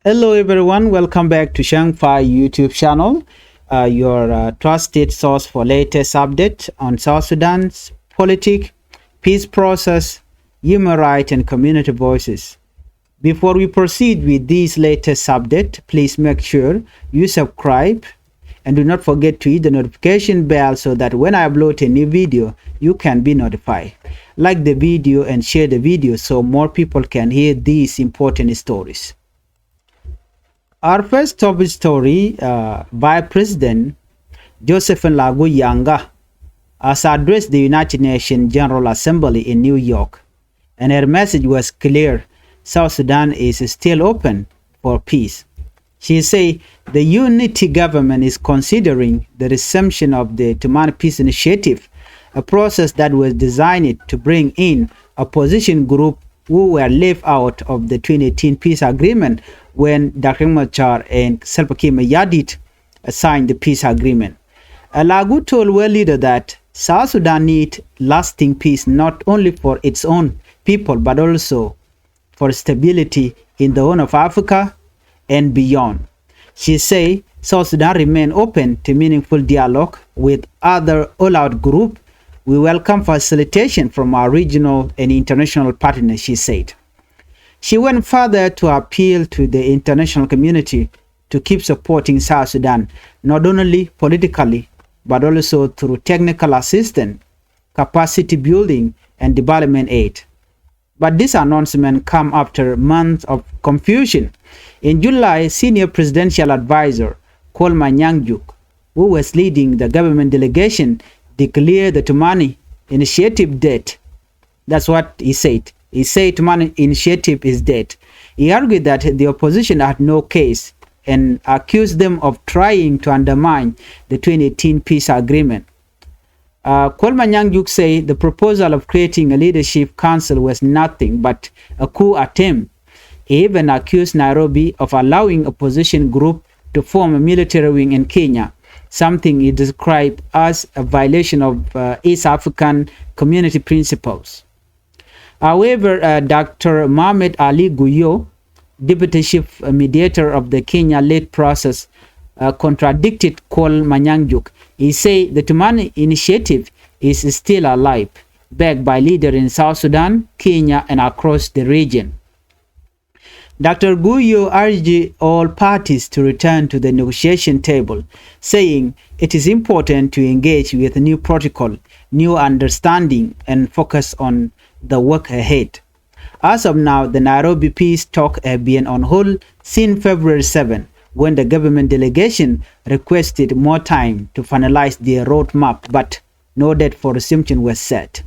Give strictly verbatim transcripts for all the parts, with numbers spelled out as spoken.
Hello everyone, welcome back to Shangfai YouTube channel, uh, your uh, trusted source for latest update on South Sudan's politic, peace process, human rights and community voices. Before we proceed with this latest update, please make sure you subscribe and do not forget to hit the notification bell so that when I upload a new video, you can be notified. Like the video and share the video so more people can hear these important stories. Our first top story, uh, Vice President Josephine Lagu Yanga has addressed the United Nations General Assembly in New York, and her message was clear: South Sudan is still open for peace. She said the unity government is considering the resumption of the Tumani Peace Initiative, a process that was designed to bring in opposition group who were left out of the twenty eighteen peace agreement when Doctor Machar and Salva Kiir Mayardit signed the peace agreement. Lagu told world leader that South Sudan need lasting peace not only for its own people but also for stability in the Horn of Africa and beyond. She say South Sudan remain open to meaningful dialogue with other all-out group. We welcome facilitation from our regional and international partners, she said. She went further to appeal to the international community to keep supporting South Sudan, not only politically, but also through technical assistance, capacity building, and development aid. But this announcement come after months of confusion. In July, senior presidential advisor Kuol Manyang Juuk, who was leading the government delegation, declared the Tumani Initiative dead. That's what he said. He said Tumani Initiative is dead. He argued that the opposition had no case and accused them of trying to undermine the twenty eighteen peace agreement. Uh, Kuol Manyang Juuk say the proposal of creating a leadership council was nothing but a coup attempt. He even accused Nairobi of allowing opposition group to form a military wing in Kenya, something he described as a violation of uh, East African community principles. However, uh, Doctor Mohamed Ali Guyo, deputy chief mediator of the Kenya-led process, uh, contradicted Kuol Manyang Juuk. He said the Tumani Initiative is still alive, backed by leaders in South Sudan, Kenya, and across the region. Doctor Guyo urged all parties to return to the negotiation table, saying it is important to engage with new protocol, new understanding, and focus on the work ahead. As of now, the Nairobi peace talk have been on hold since February seven, when the government delegation requested more time to finalize their roadmap, but no date for resumption was set.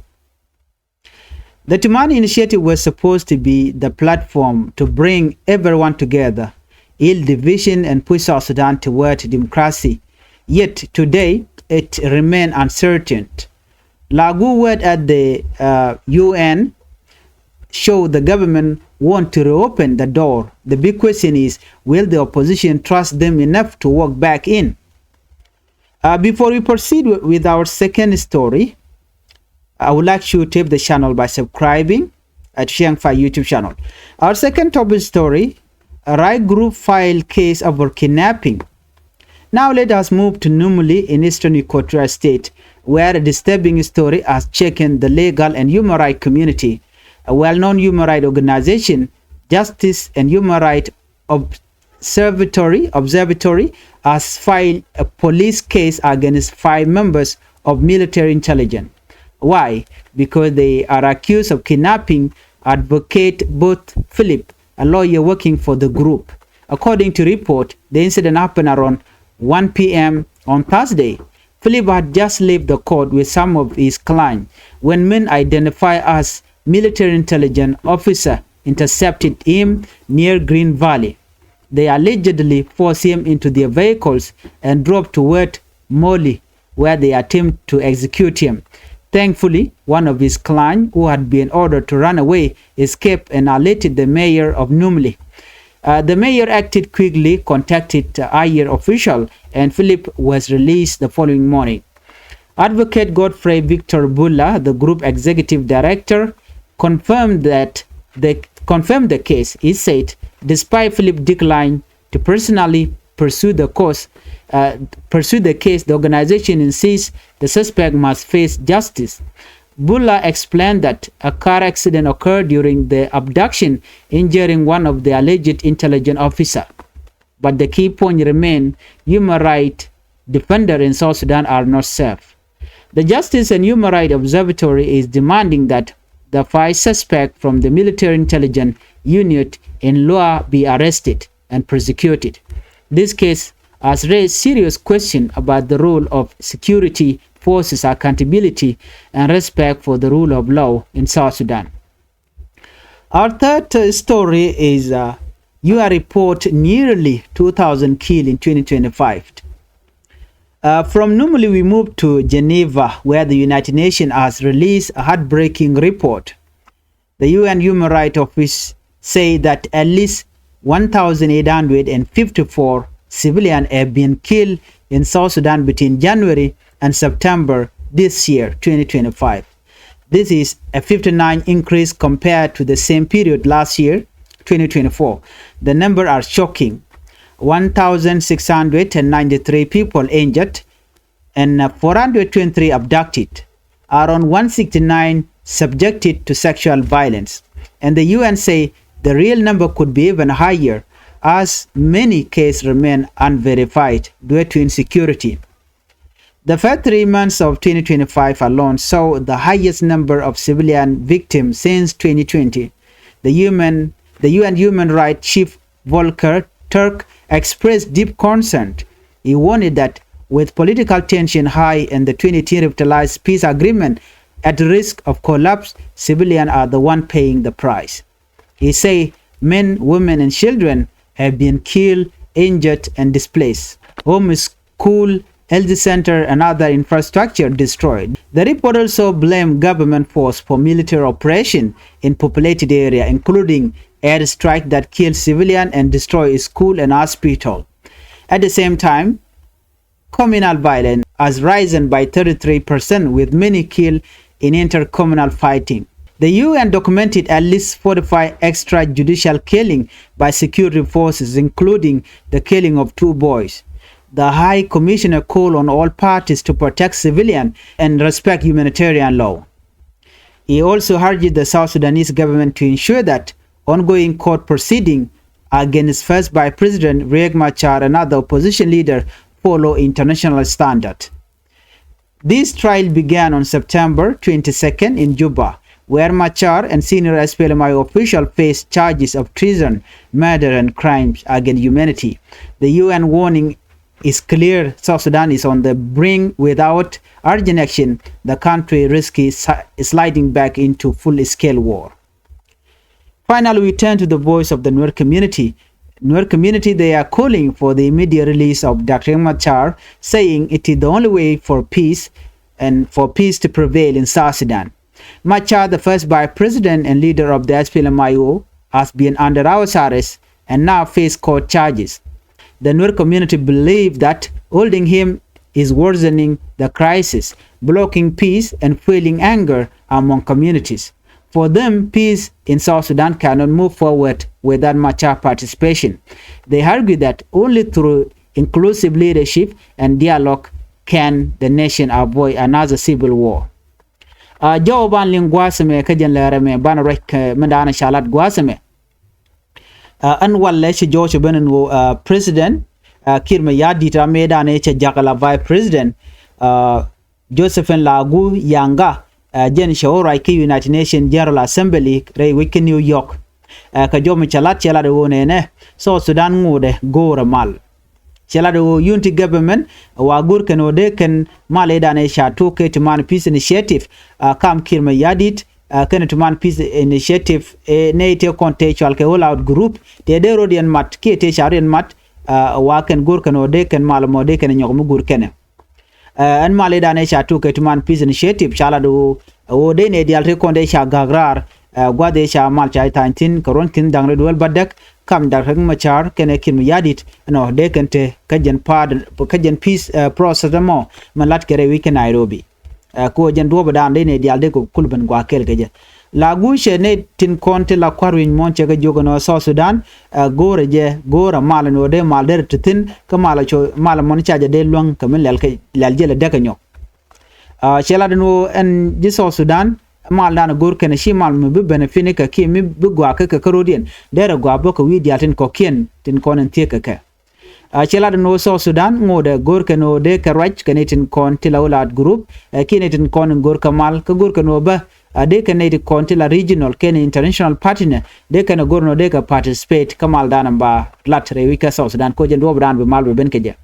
The Tumani Initiative was supposed to be the platform to bring everyone together, heal division, and push South Sudan toward democracy. Yet today, it remains uncertain. Lagu word at the uh, U N show the government want to reopen the door. The big question is, will the opposition trust them enough to walk back in? Uh, before we proceed w- with our second story, I would like you to tap the channel by subscribing at Chiang Fai YouTube channel. Our second top story, a right group file case over kidnapping. Now let us move to Numuli in eastern Equatoria State, where a disturbing story has shaken the legal and human rights community. A well-known human rights organization, Justice and Human Rights Observatory, Observatory has filed a police case against five members of military intelligence. Why? Because they are accused of kidnapping advocate Booth Philip, a lawyer working for the group. According to report, the incident happened around one p.m. on Thursday. Philip had just left the court with some of his clients when men identified as military intelligence officer intercepted him near Green Valley. They allegedly forced him into their vehicles and drove toward Moli, where they attempt to execute him. Thankfully, one of his clients, who had been ordered to run away, escaped and alerted the mayor of Numli. Uh, the mayor acted quickly, contacted uh, higher official, and Philip was released the following morning. Advocate Godfrey Victor Bula, the group executive director, confirmed that the confirmed the case. He said Despite Philip decline to personally pursue the cause, uh, pursue the case, the organization insists the suspect must face justice. Bulla explained that a car accident occurred during the abduction, injuring one of the alleged intelligence officer. But the key point remain: human rights defender in South Sudan are not safe. The Justice and Human Rights Observatory is demanding that the five suspects from the military intelligence unit in Lua be arrested and prosecuted. This case has raised serious questions about the role of security forces, accountability, and respect for the rule of law in South Sudan. Our third, uh, story is, uh, U N report nearly two thousand killed in twenty twenty-five. Uh, from Nimule, we move to Geneva, where the United Nations has released a heartbreaking report. The U N Human Rights Office say that at least one thousand eight hundred and fifty-four civilians have been killed in South Sudan between January and September this year, twenty twenty-five. This is a fifty-nine increase compared to the same period last year, twenty twenty-four. The numbers are shocking. One thousand six hundred and ninety-three people injured and, uh, four hundred twenty-three abducted. Around one sixty-nine subjected to sexual violence. And the U N say the real number could be even higher, as many cases remain unverified due to insecurity. The first three months of twenty twenty-five alone saw the highest number of civilian victims since twenty twenty. The human, the U N Human Rights Chief Volker Turk expressed deep concern. He warned that with political tension high and the twenty eighteen revitalized peace agreement at risk of collapse, civilians are the one paying the price. He say men, women and children have been killed, injured and displaced. Homes, school, health center and other infrastructure destroyed. The report also blamed government force for military operation in populated area, including airstrike that killed civilian and destroyed school and hospital. At the same time, communal violence has risen by thirty-three percent, with many killed in inter-communal fighting. The U N documented at least forty-five extrajudicial killing by security forces, including the killing of two boys. The High Commissioner called on all parties to protect civilian and respect humanitarian law. He also urged the South Sudanese government to ensure that ongoing court proceeding against First Vice President Riek Machar and other opposition leader follow international standard. This trial began on September twenty-second in Juba, where Machar and senior S P L M I O official face charges of treason, murder and crimes against humanity. The U N warning is clear: South Sudan is on the brink. Without urgent action, the country risks si-, sliding back into full-scale war. Finally, we turn to the voice of the Nuer community. Nuer community, they are calling for the immediate release of Doctor Riek Machar, saying it is the only way for peace and for peace to prevail in South Sudan. Machar, the first vice president and leader of the S P L M I O, has been under house arrest and now face court charges. The Nuer community believe that holding him is worsening the crisis, blocking peace and fueling anger among communities. For them, peace in South Sudan cannot move forward without Machar participation. They argue that only through inclusive leadership and dialogue can the nation avoid another civil war. Uh, jɔw ban liŋ gua̱a̱th ɛmɛ kä jɛn lɛr ɛmɛ ban ruac kɛ mɛn da̱a̱n ca lat gua̱a̱th ɛmɛ. Uh, ɛn walɛ ci jɔw ci ben ɛn ɣöö, uh, president, uh, Kiir Mayardit, ram mëë da̱a̱n cɛ jakä la vice president, uh, Josephine Lagu Yanga, uh, jɛn cɛ wä ruac kä United Nations General Assembly rɛy wec kä New York. Uh, kɛ jɔw mi cɛ lat, cɛ lat ɣöö nɛnɛ South Sudan ŋotdɛ go̱o̱rɛ mal. Cɛ lat ɣöö unity government wa go̱r kɛn ɣöö dee kɛn mal ëëdan ëë ca tok kɛ ti man peace initiative, uh, kam Kiir Mayardit, uh, kɛn ti man peace initiative, eh, nɛy tëë kɔn tëë cɔal kɛ all out group tëë dee rɔ̱diɛn mat kiɛ tëë ca rɔ̱diɛn mat, uh, wa kɛn go̱r kɛn ɣöö dee kɛn mal mɔ dee kɛn nyɔk mi go̱r kɛnɛ. Uh, ɛn mal ëëdan ëë ca tok kɛ ti man peace initiative ca lat ɣöö, ɣöö dee nɛy diaal tëë kɔn dee ca gak raar, uh, gua̱th ëë ca mal ca tha̱a̱ny thi̱n kɛ ruɔ̱n thi̱n da̱ŋ rɛw duel bädäk, kam Doctor Riek Machar kɛnɛ Kiir Mayardit, nɔ dee kɛn te kä jɛn pa̱a̱t, kä jɛn peace, uh, process ɛmɔ mɛ lat kɛ rɛy wec kä Nairobi. Uh, kɛ ɣöö jɛn duɔ̱ɔ̱p ëëdan dee nɛy diaal dee kɛ kul ben gua̱a̱th kɛɛl kɛ jɛ. La gucɛ nɛy tin kɔn ti la kua̱r wi̱i̱ muɔ̱ɔ̱n cɛ kɛ jiök ɛn ɣöö South Sudan ɛ go̱o̱rɛ jɛ, go̱o̱rɛ mal ɛn ɣöö dee mal derɛ te thi̱n, kä mal ɛ cu, mal ɛmɔ ca jɛ dee luäŋ kɛ mi lɛl kɛ, lɛl jɛ lɛ däk ɛ nyɔk. Aa, cɛ lat ɛn ɣöö ɛn ji̱ South Sudan maldan ɛ go̱o̱r kɛn ɛ ci mal mi bi benefit ni kɛ kiɛ mi bi gɔaa kɛ kɛ kärɔ̱diɛn, derɛ gɔaa bä kɛ wi̱i̱ diaal tin kɔ̱kiɛn tin kɔn ɛn thieek kɛ kɛ. Aa, cɛ lat ɛn ɣöö South Sudan ŋotdɛ go̱o̱r kɛn ɣöö dee kɛ ruac kɛ nɛy tin kɔn ti la ɣöö laat group, ɛ kiɛ nɛy tin kɔn in go̱o̱r kɛ mal, kä go̱o̱r kɛn ɣöö bä, aa, dee kɛ nɛy tin kɔn ti la regional kɛnɛ international partner, dee kɛn ɛ go̱o̱r ɛn ɣöö dee kɛ participate kä maldan ɛn ba lat rɛy wi̱c kä South Sudan, kɛ ɣöö jɛn duɔ̱ɔ̱pdan bi mal bi ben kɛ jɛ.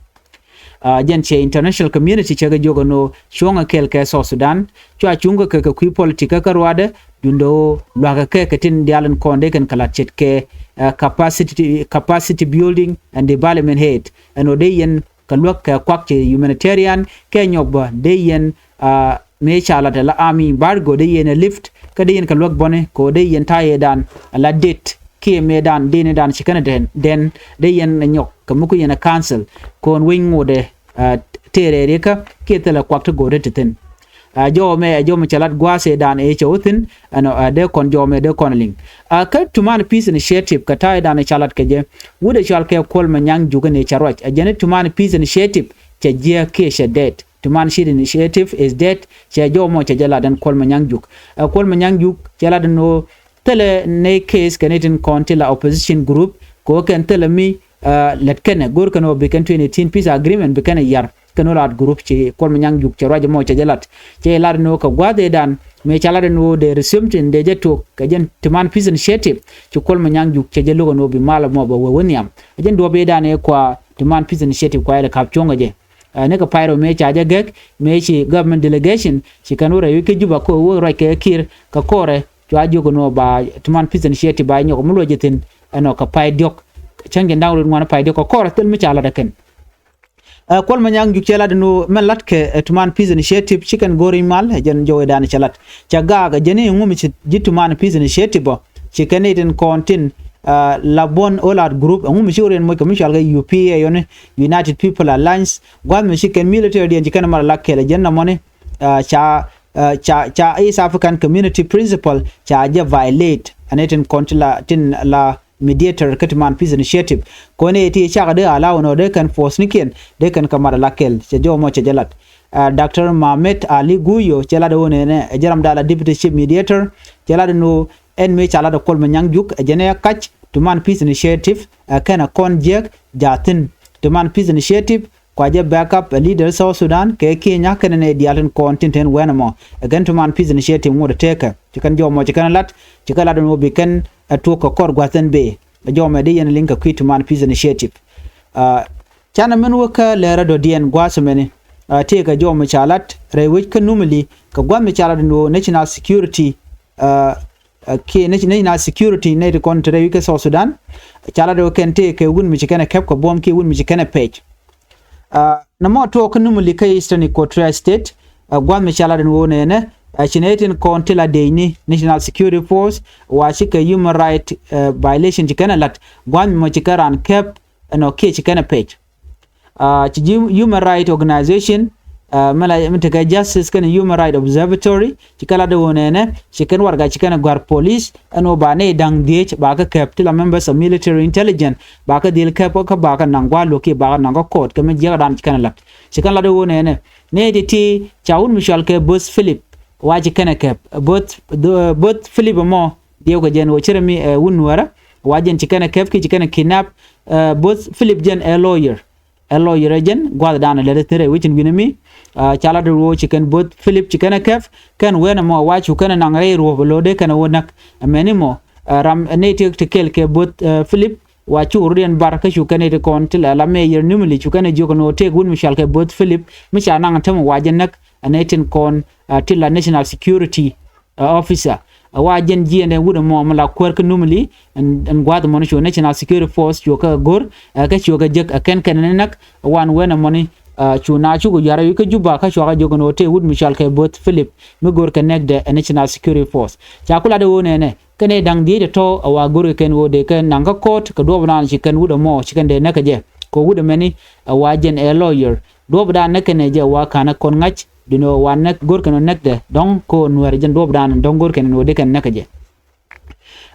Aa, jɛn cɛ international community cɛ kɛ jiök ɛn ɣöö cuɔ̱ŋɛ kɛɛl kɛ South Sudan, cua cuŋ kɛ kɛ kui̱ politik kä kä ruaadɛ, duundɛ ɣöö lua̱kä kɛ kɛ tin diaal in kɔn dee kɛn kɛ la̱t ce̱tkɛ, aa, capacity, capacity building and development aid. Ɛn ɣöö dee yɛn kɛ luäk kɛ kuak cɛ humanitarian kɛ nyɔk bä, dee yɛn, aa, mëë ca la̱t ɛ la army embargo, dee yɛn ɛ lift, kä dee yɛn kɛ luäk bäni, kɛ ɣöö dee yɛn ta̱yɛɛdan ɛ la det kiɛ mëëdan, denidan ci kɛn ɛ dɛn, dɛn, dee yɛn ɛ nyɔk kɛ mi ku yɛn ɛ council, kɔn wec ŋotdɛ, aa, tëërɛ rikä kiɛ thilɛ kuak ti go̱o̱rɛ ti thi̱n. Aa, jɔw ɛmɛ, ɛ jɔw ɛmɛ cɛ lat gua̱a̱th ëëdan ëë cɛ wä thi̱n, ɛnɔ, aa, dee kɔn jɔw ɛmɛ dee kɔn liŋ. Aa, kä Tumaini Peace Initiative kɛ ta̱ydan ca lat kɛ jɛ, wut ɛ cɔal kɛ Kuol Manyang Juuk ɛn ëë cɛ ruac. Ɛ jɛn i̱ Tumaini Peace Initiative cɛ jiääk kiɛ cɛ dead. Tumaini Peace Initiative is dead, cɛ jɔw ɛmɔ cɛ jɛ lat ɛn Kuol Manyang Juuk. Aa, Kuol Manyang Juuk cɛ lat ɛn ɣöö thilɛ nɛy case kɛ nɛy tin kɔn ti la opposition group, kɛ ɣöö kɛn thilɛ mi, aa, lät kɛnɛ, go̱o̱r kɛn ɣöö bi kɛn twenty eighteen peace agreement bi kɛn ɛ yar, kɛn ɣöö laat group ci Kuol Manyang Juuk cɛ ruac ɛmɔ cɛ jɛ lat. Cɛ lat ɛn ɣöö kɛ gua̱a̱th ëëdan mëë ca lat ɛn ɣöö dee resume tin dee jɛ tuɔɔk kɛ jɛn Tumaini Peace Initiative, ci Kuol Manyang Juuk cɛ jɛ lo̱k ɛn ɣöö bi mal ɛmɔ bɛ wee wä nhiam. Ɛ jɛn duɔ̱ɔ̱p ëëdan ëë kua Tumaini Peace Initiative kua ilɛ ka̱p cuɔ̱ŋ ɛ jɛ. Aa, ni kɛ pay rɛw mëë ca jɛ gɛk, mëë ci government delegation ci kɛn wä rɛy wi̱c kä Juba kɛ ɣöö wä ruac kɛ Kiir, kɛ kɔrɛ cua jiök ɛn ɣöö ba Tumaini Peace Initiative ba nyɔk mi luɔc jɛ thi̱n, ɛnɔ, kɛ pay diɔ̱k. Cäŋ jɛn da̱ŋ rɛw ŋuan pay diɔ̱k kɛ kɔrɛ thil mi ca lat ɛ kɛn. Aa, Kuol Manyang Juuk cɛ lat ɛn ɣöö mɛn lat kɛ, ɛ, Tumaini Peace Initiative ci kɛn go̱o̱r i̱ mal, ɛ jɛn jɔw ëëdan cɛ lat. Cɛ gaak ɛ jɛn i̱ ŋu mi ci ji̱ Tumaini Peace Initiative ɔ, ci kɛn i̱ tin kɔn tin, aa, la buɔ̱n ɣöö laat group, ɛ ŋu mi ci wä riɛn moc kɛ mi cɔal kɛ U P A ɔ ni, United People Alliance, gua̱a̱th mi ci kɛn military diɛn ci kɛn mat la kɛl ɛ jɛn nɔmɔ ni, aa, ca, aa, ca, ca East African Community Principle ca jɛ violate, ɛn i̱ tin kɔn ti la, tin la mediator kä Tumaini Peace Initiative. Kɔn i̱ ti cakɛ dee allow ɛn ɣöö dee kɛn force nikiɛn dee kɛn kɛ mat ala kɛl, cɛ jɔw ɛmɔ cɛ jɛ lat. Aa, Doctor Mohamed Ali Guyo cɛ lat ɣöö nɛnɛ ɛ jɛ ram da̱a̱ la deputy chief mediator, cɛ lat ɛn ɣöö ɛn mëë ca lat ɛ Kuol Manyang Juuk ɛ jɛn ɛ kac Tumaini Peace Initiative ɛ kɛn ɛ kɔn jiäk jaathin. Tumaini Peace Initiative kua jɛ backup ɛ leader South Sudan kɛ Kenya kɛnɛ nɛy diaal tin kɔn tin te ɛn wɛn ɛmɔ. Ɛ kɛn Tumaini Peace Initiative ŋot ɛ tëëkɛ. Ci kɛn jɔw ɛmɔ ci kɛn ɛ lat, ci kɛn ɛ lat ɛn ɣöö bi kɛn ɛ tuɔɔk kɛ kɔr gua̱th ɛn bëë. Ɛ jɔw ɛmɛ dee yɛn ɛ liŋ kɛ kui̱ Tumaini Peace Initiative. Aa, canɛ min wä kä lɛrä dɔ̱diɛn gua̱a̱th ɛmɛni. Aa, tëëkɛ jɔw ɛmɔ ca lat rɛy wec kä Numili kɛ gua̱th mi ca lat ɛn ɣöö national security, aa, aa, kiɛ nation-, national security nɛy ti kɔn te rɛy wec kä South Sudan. Ca lat ɣöö kɛn tëëkɛ wut mi ci kɛn ɛ kɛp kɛ buɔ̱m kiɛ wut mi ci kɛn ɛ pɛc. Aa, nɔmɔ tuɔɔk kä Numili kä Eastern Equatoria State, aa, gua̱th mi ca lat ɛn ɣöö nɛnɛ, aa, ci nɛy tin kɔn ti la dec ni National Security Force, wa ci kɛ human right, aa, violation ci kɛn ɛ lat, gua̱th mi mɔ ci kɛn raan kɛp, ɛnɔ, kiɛ ci kɛn ɛ pɛc. Aa, ci ji̱ human right organization, aa, mi la, mi tekɛ Justice kɛnɛ Human Right Observatory, ci kɛn lat ɣöö nɛnɛ, ci kɛn warɛga ci kɛn ɛ gɔ̱a̱r police, ɛn ɣöö ba nɛy da̱ŋ dhieec ba kɛ kɛp ti la members of military intelligence, ba kɛ dhil kɛp kä ba kɛ naŋ gua̱a̱r lo̱k kiɛ ba kɛ naŋ kä court kɛ mi jiäkdan ci kɛn ɛ lat. Ci kɛn lat ɣöö nɛnɛ, nɛy ti̱ti̱ ca wut mi cɔal kɛ Both Philip, wa ci kɛn ɛ kɛp. Both, Both Philip ɛmɔ, diɛw kɛ jɛn ɣöö ci rɛ mi, ɛ, wut Nuäärä, wa jɛn ci kɛn ɛ kɛp kiɛ ci kɛn ɛ kidnap. Ɛ, Both Philip jɛn ɛ lawyer. Ɛ lawyer ɛ jɛn gua̱thdan ɛ lɛt ɛ thi̱n rɛy wec in wi̱nɛ mi. Aa, ca lat ɣöö ci kɛn Both Philip ci kɛn ɛ kɛp, kɛn wɛn ɛmɔ wa cu kɛn ɛ naŋ rɛy ruɔ̱p ɛ lo̱o̱ dee kɛn ɛ wä näk. Ɛmɛni mɔ, aa, ram ɛ nɛy ti, ti kɛl kɛ Both, aa, Philip, wa cu rut yɛn bar kä cu kɛn ɛ ti kɔn ti la, la mayor Nimule cu kɛn ɛ jiök ɛn ɣöö tëëk wut mi cɔal kɛ Both Philip mi ca naŋ ɛ tämɛ wa jɛ näk, ɛ nɛy tin kɔn, aa, ti la national security, aa, officer. Aa, wa jɛn jiɛn dee wut ɛmɔ mi la kuäär kä Numili, ɛn, ɛn gua̱a̱th ɛmɔni cu National Security Force cu kɛ go̱r, aa, kä cu kɛ jek, aa, kɛn kɛn ni näk, aa, wan wen ɛmɔni, aa, cu na cukɛ yuar ɛ kä Juba kä cua kɛ jiök ɛn ɣöö tëë wut mi cɔal kɛ Both Philip mi go̱r kɛ nɛkdɛ ɛ National Security Force. Ca ku lat ɛ ɣöö nɛnɛ, kɛn ɛ da̱ŋ dhieec ɛ tɔ̱ ɛ wa go̱r kɛ kɛn ɣöö dee kɛ naŋ kä court kɛ duɔ̱ɔ̱p dan ci kɛn wut ɛmɔ ci kɛn dee näk kɛ jɛ. Kɛ wut ɛmɛni, aa, wa jɛn ɛ lawyer. Duɔ̱ɔ̱p dan näk kɛn ɛ jɛ wa ka̱n ɛ kɔn ŋa̱c, Duundɛ ɣöö wa näk go̱rkɛn ɣöö näkdɛ dɔ̱ŋ, kɛ ɣöö Nuäär jɛn duɔ̱ɔ̱pdan dɔ̱ŋ go̱rkɛn ɣöö dee kɛn näk kɛ jɛ.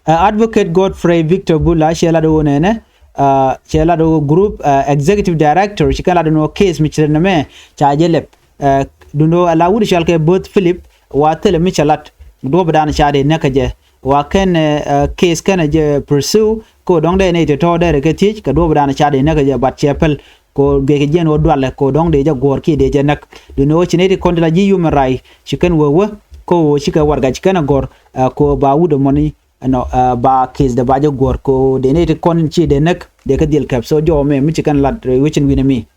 Ɛ, Advocate Godfrey Victor Bula cɛ lat ɣöö nɛnɛ, ɛ, cɛ lat ɣöö group, ɛ, executive director ci kɛn lat ɣöö case mi ci ri nɛmɛ ca jɛ lɛp. Ɛ, duundɛ ɣöö ala wut cɔalkɛ Booth Philip wa thilɛ mi cɛ lat duɔ̱ɔ̱pdan ca dee näk kɛ jɛ. Wa kɛn, ɛ, ɛ, case kɛn ɛ jɛ pursue kɛ ɣöö dɔ̱ŋ dee nɛy ti tɔ̱ dee rɛ kɛ thiec kɛ duɔ̱ɔ̱pdan ca dee näk kɛ jɛ, but cɛ päl. Kɛ ɣöö guickɛ jiɛn ɣöö dualɛ kɛ ɣöö dɔ̱ŋ dee jɛ guɔ̱ɔ̱r kiɛ dee jɛ näk. Duundɛ ɣöö ci nɛy ti kɔn ti la ji̱ human right ci kɛn wee wee kɛ ɣöö cikɛ warɛgak ci kɛn ɛ gɔ̱r, ɛ, kɛ ɣöö ba wut ɛmɔni, ɛnɔ, ɛ, ba case dɛ ba jɛ guɔ̱ɔ̱r kɛ ɣöö dee nɛy ti kɔn ci dee näk dee kɛ dhil kɛp. So jɔw ɛmɛ mi ci kɛn lat rɛy wec in wi̱nɛ mi.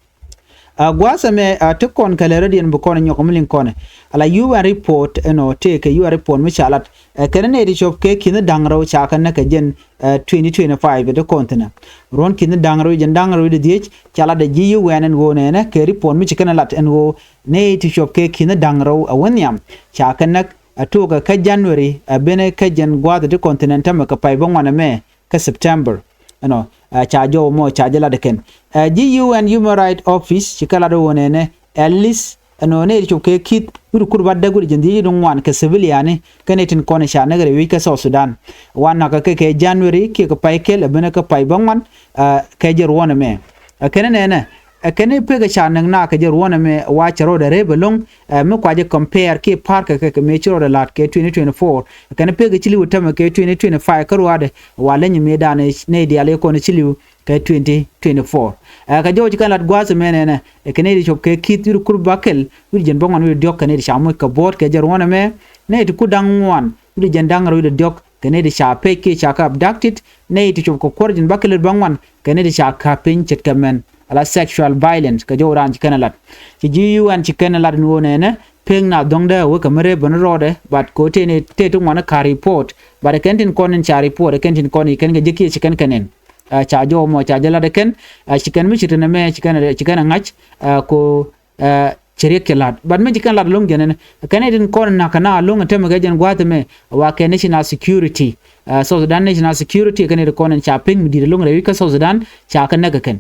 Ɛ, gua̱a̱th ɛmɛ, ɛ, ti kɔn kɛ lɛ rɔ̱diɛn bi kɔn nyɔk mi liŋ kɔn. Ala U N report, ɛnɔ, tëëkɛ U N report mi ca lat. Ɛ, kɛn nɛy ti cop kɛ ki̱n da̱ŋ rɛw ca kɛ näk kɛ jɛn, ɛ, twenty twenty-five ti kɔn thi̱n ɛ. Ruɔ̱n ki̱n da̱ŋ rɛw jɛn da̱ŋ rɛw wi̱cdɛ dhieec ca lat ɛ ji̱ U N ɛn ɣöö nɛnɛ kɛ report mi ci kɛn ɛ lat ɛn ɣöö nɛy ti cop kɛ ki̱n da̱ŋ rɛw ɛ wä nhiam ca kɛ näk ɛ tuɔɔkɛ kä January ɛ benɛ kä jɛn gua̱a̱th ti kɔn thi̱n ɛn tämɛ kɛ pay bäŋuan ɛmɛ kä September. Ɛnɔ, ɛ, ca jɔw mɔ ca jɛ lat ɛ kɛn. Ɛ, ji̱ U N Human Rights Office ci kɛ lat ɛ ɣöö nɛnɛ at least, ɛnɔ, nɛy ti cop kɛ ki̱th wi̱cdɛ kur bädäk wi̱cdɛ jiɛn dhieec wi̱cdɛ ŋuan kɛ civilian kɛn nɛy tin kɔn ca näk rɛy wec kä South Sudan. Wa näk kɛ kɛ January kiɛ kɛ pay kɛl ɛ benɛ kɛ pay bäŋuan, ɛ, kɛ jɛ ruɔ̱n ɛmɛ. Ɛ, kɛn nɛnɛ, ɛ, kɛn pek ɛ ca näk naath kɛ jɛ ruɔ̱n ɛmɛ wa cɛ rɔɔdɛ rep ɛlɔ̱ŋ, ɛ, mi kua jɛ compare kiɛ pa̱a̱r kɛ kɛ mëë ci rɔɔdɛ la̱t kɛ twenty twenty-four. Ɛ, kɛn pek ɛ ci li̱w tämɛ kɛ twenty twenty-five kä ruaadɛ wa leny mëëdan nɛy diaal ɛ kɔn ci li̱w kɛ twenty twenty-four. Ɛ, kɛ jɔw ci kɛn lat gua̱a̱th ɛmɛ nɛnɛ, ɛ, kɛn nɛy ti cop kɛ ki̱th wi̱cdɛ kur bäkɛl wi̱cdɛ jiɛn bäŋuan wi̱cdɛ diɔ̱k kɛn nɛy ti ca moc kɛ bo̱o̱t kɛ jɛ ruɔ̱n ɛmɛ, nɛy ti kur da̱ŋ ŋuan wi̱cdɛ jiɛn da̱ŋ rɛw wi̱cdɛ diɔ̱k kɛn nɛy ti ca pec kiɛ ca kɛ abducted, nɛy ti cop kɛ kuɔr jiɛn bäkɛl wi̱cdɛ bäŋuan kɛn nɛy ti ca ka̱p piny ce̱tkɛ mɛn. Ala sexual violence kɛ jɔw raan ci kɛn ɛ lat. Ci ji̱ U N ci kɛn ɛ lat ɛn ɣöö nɛnɛ pek naath dɔ̱ŋ dee wek kɛ mi rep bä ni rɔɔdɛ, but kɛ ɣöö tëë ni tëë ti ŋuan ɛ ka̱r report, but ɛ kɛn tin kɔn in ca report, ɛ kɛn tin kɔn in kɛn kɛ ji̱ kiɛ ci kɛn kɛn in. Ɛ, ca jɔw mɔ ca jɛ lat ɛ kɛn, ɛ, ci kɛn mi ci tin ɛmɛ ci kɛn ɛ, ci kɛn ɛ ŋa̱c, ɛ, kɛ ɣöö, ɛ, ci riɛk kɛ la̱t. But mi ci kɛn lat ɛlɔ̱ŋ jɛn ɛn, kɛn ɛ tin kɔn in na̱k kɛ naath ɛlɔ̱ŋ ɛ tämɛ kɛ jɛn gua̱a̱th ɛmɛ, wa kɛ national security. Ɛ, South Sudan national security, kɛn ɛ tin kɔn in ca pek mi di̱i̱t ɛlɔ̱ŋ rɛy wec kä South Sudan, ca kɛ näk ɛ kɛn.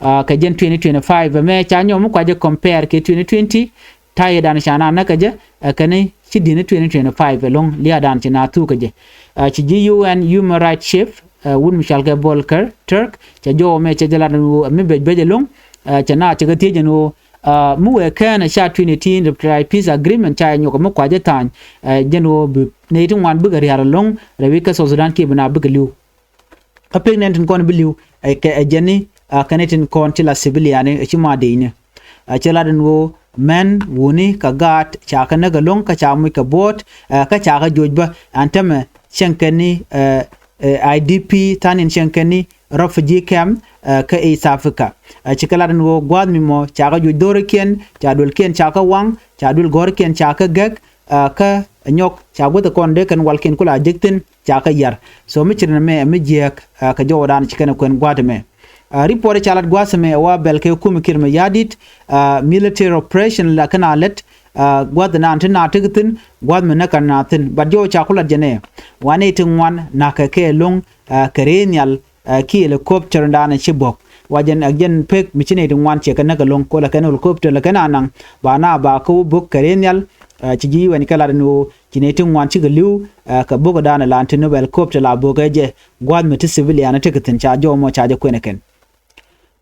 Ɛ, kɛ jɛn twenty twenty-five ɛmɛ ca nyɔk mi kua jɛ compare kɛ twenty twenty, ta̱yɛ dan ca naath näk kɛ jɛ, ɛ, kɛn ci di̱n twenty twenty-five ɛlɔ̱ŋ lia̱a̱ dan ci naath thuk kɛ jɛ. Ɛ, ci ji̱ U N human rights chief, ɛ, wut mi cɔalkɛ Volker Turk, cɛ jɔw ɛmɛ cɛ jɛ lat ɛn ɣöö ɛ mi bec bec ɛlɔ̱ŋ, ɛ, cɛ naath cɛ kɛ thiec ɛn ɣöö, ɛ, mi wëë kɛn ɛ ca twenty eighteen Tripartite Peace Agreement ca jɛ nyɔk ɛ mi kua jɛ tha̱a̱ny, ɛ, jɛn ɣöö bi nɛy ti ŋuan bikɛ ria̱r ɛlɔ̱ŋ rɛy wec kä South Sudan kiɛ bi naath bikɛ li̱w. Kä pek nɛn tin kɔn bi li̱w, ɛ, kɛ, ɛ, jɛn ni, ɛ, kɛn ni tin kɔn ti la civilian ni, ɛ, ci ma dec ni. Ɛ, cɛ lat ɛn ɣöö män wuni kɛ gaat ca kɛ näk ɛlɔ̱ŋ kä ca moc kɛ bo̱o̱t, ɛ, kä ca kɛ joc bä ɛn tämɛ cieŋ kɛn ni, ɛ, ɛ, I D P tha̱a̱ŋ in cieŋ kɛn ni refugee camp, ɛ, kä East Africa. Ɛ, ci kɛ lat ɛn ɣöö gua̱a̱th mi mɔ ca kɛ joc dho̱rikiɛn, ca duëlkiɛn ca kɛ waŋ, ca duël gɔ̱rikiɛn ca kɛ gäk, ɛ, kä nyɔk ca guäth kɔn dee kɛn walkiɛn kula jek thi̱n ca kɛ yar. So mi ci rin ɛmɛ ɛ mi jiääk, ɛ, kɛ jɔwdan ci kɛn ɛ kuɛn gua̱a̱th ɛmɛ. Ɛ, report ca lat gua̱a̱th ɛmɛ ɛ wa bɛl kɛ kum Kiir Mayardit, ɛ, military operation la kɛn a lät, ɛ, gua̱a̱th ɛnan ti naath tekɛ thi̱n, gua̱a̱th mi näk kɛ naath thi̱n. But jɔw ca ku lat jɛn ɛ wa nɛy ti ŋuan na̱kɛ kɛ ɛlɔ̱ŋ, ɛ, kɛ rɛy nhial, ɛ, ki helicopter dan ci bok. Wa jɛn, ɛ, jɛn pek mi ci nɛy ti ŋuan ciɛ kɛ näk ɛlɔ̱ŋ, ko la kɛn helicopter la kɛn a naŋ, ba na ba kä wä bok kɛ rɛy nhial, ɛ, ci ji̱ U N kɛ lat ni ɣöö ci nɛy ti ŋuan cikɛ li̱w, ɛ, kɛ bok dan lan ti ni bɛ helicopter la bok kɛ jɛ, gua̱a̱th mi ti civilian tekɛ thi̱n ca jɔw mɔ ca jɛ kuɛn ɛ kɛn.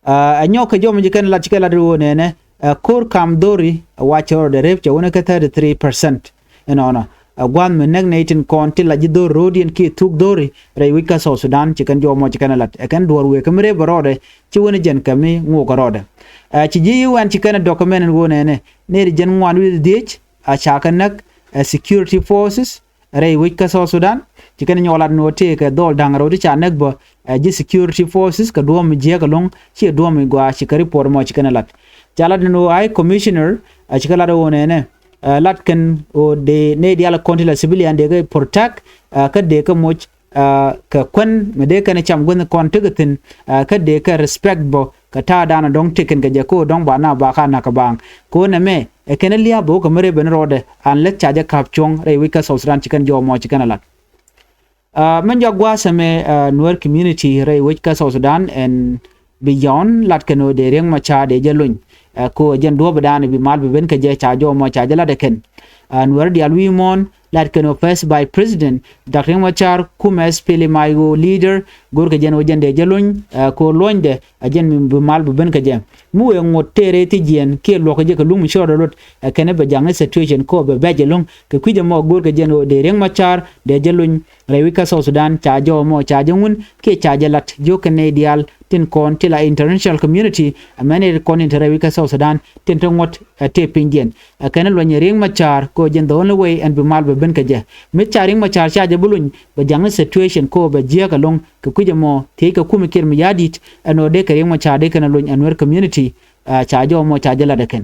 Ɛ, ɛ nyɔk kɛ jɔw mɔ ci kɛn lat ci kɛ lat ɣöö nɛnɛ, ɛ, ko̱r kam dhori, ɛ, wa cɛ rɔɔdɛ rep cɛ wänɛ kɛ thirty three percent. Ɛnɔnɔ, ɛ, gua̱a̱th mi näk nɛy tin kɔn ti la ji̱ dho̱r ro̱o̱diɛn kiɛ thuk dho̱ri rɛy wec kä South Sudan ci kɛn jɔw mɔ ci kɛn ɛ lat. Ɛ kɛn duɔ̱ɔ̱r wëë kä mi rep ɛ rɔɔdɛ ci wänɛ jɛn kɛ mi ŋuɔk ɛ rɔɔdɛ. Ɛ, ci ji̱ U N ci kɛn ɛ document ɛn ɣöö nɛnɛ nɛy ti jiɛn ŋuan wi̱cdɛ dhieec, ɛ, ca kɛ näk, ɛ, security forces rɛy wec kä South Sudan. Ci kɛn nyɔk lat ni ɣöö tëëkɛ dhɔl da̱ŋ rɛw ti ca näk bä, ɛ, ji̱ security forces kɛ duɔ̱ɔ̱m mi jiääk ɛlɔ̱ŋ, ciɛ duɔ̱ɔ̱m mi gɔaa ci kɛ report mɔ ci kɛn ɛ lat. Ca lat ni ɣöö High Commissioner, ɛ, ci kɛ lat ɣöö nɛnɛ, ɛ, lat kɛn ɣöö dee nɛy diaal kɔn ti la civilian dee kɛ protect, ɛ, kä dee kɛ moc, ɛ, kɛ kuän mi dee kɛn cam guänh kɔn tekɛ thi̱n, ɛ, kä dee kɛ respect bä kɛ ta̱a̱ danɔ dɔ̱ŋ tekɛn kɛ jɛ ko̱o̱r dɔ̱ŋ ba na ba ka na̱k kɛ baaŋ. Ko̱o̱r nɛmɛ ɛ kɛn lia̱a̱ bä wä kɛ mi rep ben rɔɔdɛ unless ca jɛ ka̱p cuɔ̱ŋ rɛy wec kä South Sudan ci kɛn jɔw mɔ ci kɛn a lat. Ɛ, mɛn jɔak gua̱a̱th ɛmɛ, ɛ, Nuer community rɛy wec kä South Sudan ɛn beyond lat kɛn ɣöö dee Riek Machar dee jɛ lony. Ɛ, kɛ ɣöö jɛn duɔ̱ɔ̱p dan bi mal bi ben kɛ jɛ ca jɔw mɔ ca jɛ lat ɛ kɛn. Ɛ, Nuɛr diaal wi̱i̱ muɔ̱ɔ̱n lat kɛn ɣöö first vice president Doctor Riek Machar kumɛ SPLM-IO leader go̱o̱r kɛ jɛn ɣöö jɛn dee jɛ lony, ɛ, kɛ ɣöö luɔ̱nydɛ ɛ jɛn mi bi mal bi ben kɛ jɛ. Mi wëë ŋot tëë rɛy thiec jiɛn kiɛ luɔ̱k kɛ jɛ kɛ lum mi cɔɔr dee luɔt, ɛ, kɛn bɛ jaŋ i̱ situation kɛ ɣöö bɛ bɛ̈c ɛlɔ̱ŋ kɛ kui̱c ɛmɔ go̱o̱r kɛ jɛn ɣöö dee Riek Machar dee jɛ lony rɛy wi̱c kä South Sudan ca jɔw mɔ ca jɛ ŋun kiɛ ca jɛ lat jiök kɛ nɛy diaal tin kɔn ti la international community, ɛ, mɛn ɛ kɔn in te rɛy wi̱c kä South Sudan tin te ŋuɔ̱t, ɛ, tëë piny jiɛn. Ɛ, kɛn luɔ̱ny Riek Machar kɛ ɣöö jɛn the only way ɛn bi mal bɛ ben kɛ jɛ. Mi ca Riek Machar ca jɛ bi lony bɛ jaŋ i̱ situation kɛ ɣöö bɛ jiääk ɛlɔ̱ŋ kɛ kui̱c ɛmɔ thiec kɛ kumɛ Kiir Mayardit ɛn ɣöö dee kɛ Riek Machar dee kɛn ɛ lony ɛ Nuer community, ɛ, ca jɔw mɔ ca jɛ lat ɛ kɛn.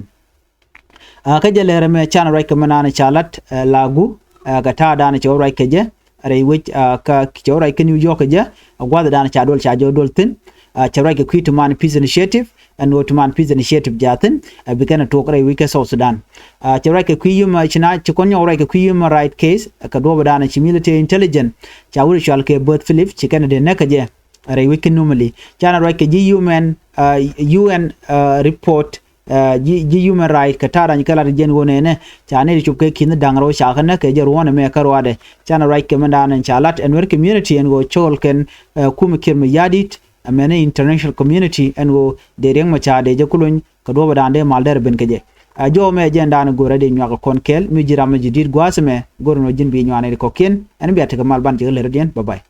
Ɛ, kä jɛ lɛr ɛmɛ canɛ ruac kɛ mɛ naan ca lat, ɛ, Lagu, ɛ, kɛ ta̱a̱ dan cɛ wä ruac kɛ jɛ rɛy wec, ɛ, kä cɛ wä ruac kä New York kɛ jɛ, ɛ, gua̱th dan ca duɔl ca jɛ wä duɔl thi̱n. Ɛ, cɛ ruac kɛ kui̱ ti man Peace Initiative ɛn ɣöö ti man Peace Initiative jaathin, ɛ, bi kɛn ɛ tuɔɔk rɛy wec kä South Sudan. Ɛ, cɛ ruac kɛ kui̱ human, ci na ci kɔn nyɔk ruac kɛ kui̱ human right case, ɛ, kɛ duɔ̱ɔ̱p dan ci military intelligence ca wut cual kɛ Bert Philip ci kɛn ɛ dee näk kɛ jɛ rɛy wec kä Nimule. Canɛ ruac kɛ ji̱ human, ɛ, U N, ɛ, report, ɛ, ji̱, ji̱ human right kɛ ta̱a̱ dan kɛ lat jɛn ɣöö nɛnɛ ca nɛy ti cop kɛ ki̱n da̱ŋ rɛw ca kɛ näk kɛ jɛ ruɔ̱n ɛmɛ kä ruaadɛ. Canɛ ruac kɛ mɛ dan ɛn ca lat ɛ Nuer community ɛn ɣöö cɔɔl kɛn, ɛ, kumɛ Kiir Mayardit, ɛ, mɛn international community ɛn ɣöö dee Riek Machar dee jɛ kulony kɛ duɔ̱ɔ̱p dan dee mal dɛr ben kɛ jɛ. Ɛ, jɔw mɛ jɛn dan go̱rɛ dee nyuak kɔn kɛɛl mi ji̱ ram mi ji̱ di̱t gua̱a̱th ɛmɛ go̱rɛ nɔ ji̱n bi nyuan ɛ kɔ̱kiɛn ɛn bia tekɛ mal ban cɛ kɛ lɛ rɔ diɛn. Bye bye.